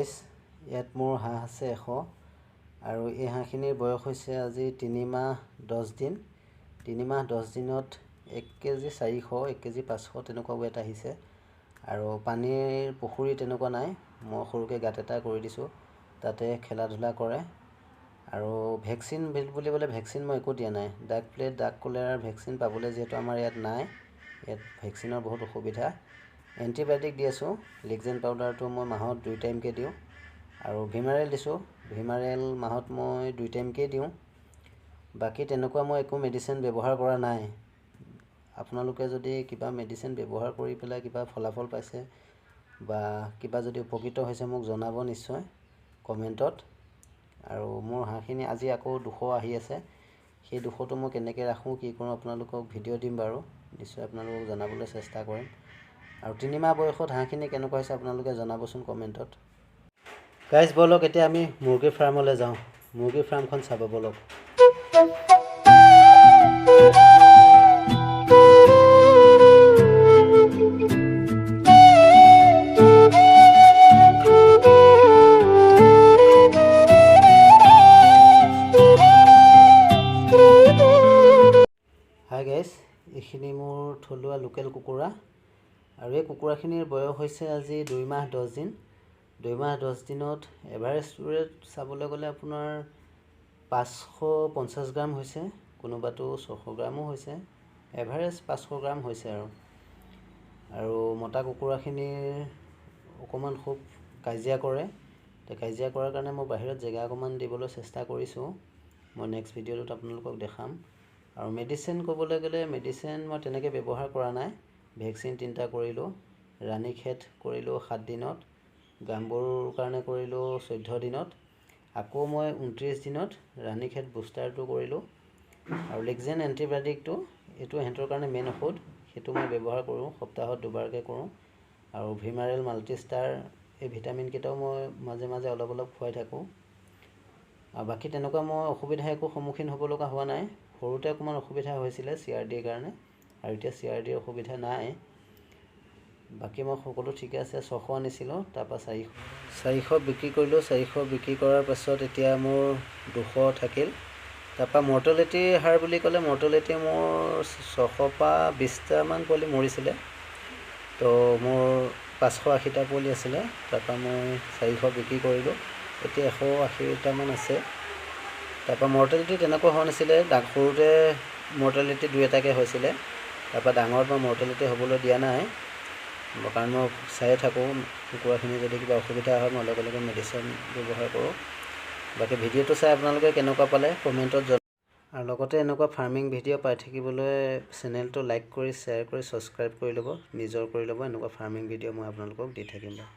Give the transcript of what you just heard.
Guys, ইয়াত মোৰ হাঁহ আছে 100 আৰু এই হাঁহখিনিৰ বয়স হৈছে আজি 3 মাহ 10 দিন। 3 মাহ 10 দিনত 1 কেজি 400, 1 কেজি 500 তেনেকুৱা ৱেট আহিছে। আৰু পানীৰ পুখুৰী তেনেকুৱা নাই, মই সৰুকৈ গাঁত এটা কৰি দিছোঁ, তাতে খেলা ধূলা কৰে। আৰু ভেকচিন বুলিবলৈ ভেকচিন মই একো দিয়া নাই। ডাক প্লেগ, ডাক কলেৰাৰ ভেকচিন পাবলৈ যিহেতু আমাৰ ইয়াত নাই, ইয়াত ভেকচিনৰ বহুত অসুবিধা। এণ্টিবায়'টিক দি আছোঁ। লিগজেন পাউডাৰটো মই মাহত দুই টাইমকৈ দিওঁ আৰু ভিমাৰেল দিছোঁ। ভিমাৰেল মাহত মই দুই টাইমকৈ দিওঁ। বাকী তেনেকুৱা মই একো মেডিচিন ব্যৱহাৰ কৰা নাই। আপোনালোকে যদি কিবা মেডিচিন ব্যৱহাৰ কৰি পেলাই কিবা ফলাফল পাইছে বা কিবা যদি উপকৃত হৈছে, মোক জনাব নিশ্চয় কমেণ্টত। আৰু মোৰ হাঁহখিনি আজি আকৌ 200 আহি আছে। সেই 200টো মই কেনেকৈ ৰাখোঁ, কি কৰোঁ, আপোনালোকক ভিডিঅ' দিম বাৰু, নিশ্চয় আপোনালোকক জনাবলৈ চেষ্টা কৰিম। আৰু 3 মাহ বয়সত হাঁহখিনি কেনেকুৱা হৈছে, আপোনালোকে জনাবচোন কমেণ্টত। গাইজ, ব'লক, এতিয়া আমি মুৰ্গী ফাৰ্মলৈ যাওঁ। মুৰ্গী ফাৰ্মখন চাব ব'লক। হাই গাইজ, এইখিনি মোৰ থলুৱা লোকেল কুকুৰা আৰু এই কুকুৰাখিনিৰ বয়স হৈছে আজি 2 মাহ 10 দিন। 2 মাহ 10 দিনত এভাৰেজ ৱেট চাবলৈ গ'লে আপোনাৰ 550 গ্ৰাম হৈছে, কোনোবাটো 600 গ্ৰামো হৈছে। এভাৰেজ 500 গ্ৰাম হৈছে। আৰু আৰু মতা কুকুৰাখিনিৰ অকণমান খুব কাজিয়া কৰে। কাজিয়া কৰাৰ কাৰণে মই বাহিৰত জেগা অকণমান দিবলৈ চেষ্টা কৰিছোঁ। মই নেক্সট ভিডিঅ'টোত আপোনালোকক দেখাম। আৰু মেডিচিন ক'বলৈ গ'লে মেডিচিন মই তেনেকৈ ব্যৱহাৰ কৰা নাই। ভেকচিন তিনিটা কৰিলোঁ, ৰাণী খেত কৰিলোঁ 7 দিনত, গাম্বুৰ কাৰণে কৰিলোঁ 14 দিনত, আকৌ মই 29 দিনত ৰাণী খেত বুষ্টাৰটো কৰিলোঁ। আৰু লিগজেন এণ্টিবায়'টিকটো, এইটো সিহঁতৰ কাৰণে মেইন ঔষধ, সেইটো মই ব্যৱহাৰ কৰোঁ, সপ্তাহত দুবাৰকৈ কৰোঁ। আৰু ভিমাৰেল, মাল্টিষ্টাৰ, এই ভিটামিনকেইটাও মই মাজে মাজে অলপ অলপ খুৱাই থাকোঁ। আৰু বাকী তেনেকুৱা মই অসুবিধা একো সন্মুখীন হ'ব লগা হোৱা নাই। সৰুতে অকণমান অসুবিধা হৈছিলে চিআৰডিৰ কাৰণে আৰু এতিয়া চিআৰডিৰ অসুবিধা নাই। বাকী মই সকলো ঠিকে আছে। 600 আনিছিলোঁ, তাৰপৰা 400 বিক্ৰী কৰিলোঁ। 400 বিক্ৰী কৰাৰ পাছত এতিয়া মোৰ 200 থাকিল। তাৰপৰা মৰ্টেলিটিৰ হাৰ বুলি ক'লে মৰ্টেলিটি মোৰ 600 পৰা 20টামান পোৱালি মৰিছিলে। তো মোৰ 580টা পোৱালি আছিলে, তাৰপৰা মই 400 বিক্ৰী কৰিলোঁ, এতিয়া 180টামান আছে। তাৰপৰা মৰ্টেলিটি তেনেকুৱা হোৱা নাছিলে। সৰুতে মৰ্টেলিটি দুই এটাকৈ হৈছিলে। তাৰপৰা ডাঙৰত মই মৰ্টেলিটি হ'বলৈ দিয়া নাই, কাৰণ মই চায়ে থাকোঁ কুকুৰাখিনি, যদি কিবা অসুবিধা হয় মই লগে লগে মেডিচিন ব্যৱহাৰ কৰোঁ। বাকী ভিডিঅ'টো চাই আপোনালোকে কেনেকুৱা পালে কমেণ্টত জনাব আৰু লগতে এনেকুৱা ফাৰ্মিং ভিডিঅ' পাই থাকিবলৈ চেনেলটো লাইক কৰি, শ্বেয়াৰ কৰি, ছাবস্ক্ৰাইব কৰি ল'ব, নিজৰ কৰি ল'ব। এনেকুৱা ফাৰ্মিং ভিডিঅ' মই আপোনালোকক দি থাকিম।